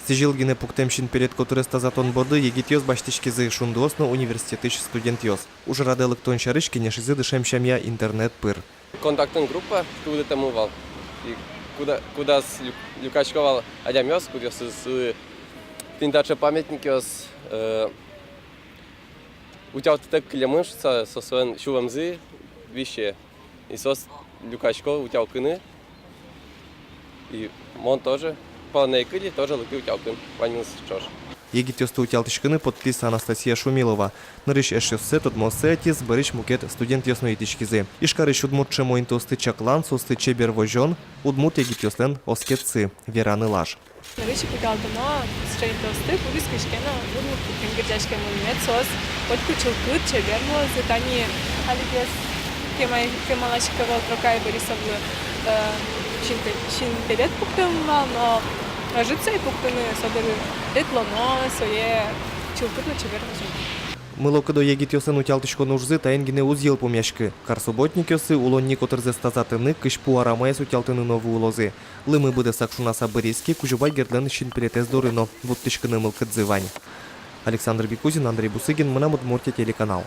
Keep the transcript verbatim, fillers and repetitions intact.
Сӥзьыл гинэ пуктэм синпелет котырез тазатон борды егитъёс басьтӥськизы, шундыос но университетысь студентъёс. Ужрадэ лыктон сярысь кенешизы дышем сямъя интернет пыр. Контактын группа кылдытэмын вал. И куда, кудаз люк-, люкасько вал адямиос, кудъёсыз, э, тӥни таӵе памятникъёс, э, утялтытэк кылемын шуса, со-, соослэн сюлэмзы висе. И соос люкасько утялкыны. И мон тоже. Палэнэ ик кыльы, тоже лыктӥ утялкын. Ваньмыз ӵош. Егитъёсты утялтӥськыны поттӥз Анастасия Шумилова. Нырысь эшъёссэ, тодмооссэ ӧтиз, бӧрысь мукет студентъёс но итӥськизы. Ижкарысь удмурт ӵемо интыосты чаклан, соосты чебер возён — удмурт егитъёслэн оскетсы, вера нылаш. Нырысь ик утялтоно сыӵе интыосты, кудӥз кызьы ке но удмурт культураен герӟаськемын, мед соос котьку чылкыт, чебер луозы. Тани алигес кема-, кемалась ик ӧвӧл Трокай Борисовлы, э, синпе-, синпелет пуктэмын вал, но ӧжыт сое пуктыны, со дыръя ветлоно, сое чылкыт но чебер возёно. Мылокыдо егитъёслэн утялтӥськон ужзы таин гинэ уз йылпумъяськы. Карсубботникъёсы улонни котырзэс тазатыны, кызьпу арамаез утялтыны но вуылозы. Лымы быдэсак шунаса быриз ке, Кузебай Гердлэн синпелетэз доры но вуттӥськыны мылкыдзы вань. Александр Бекузин, Андрей Бусыгин, «Мынам Удмуртие» телеканал.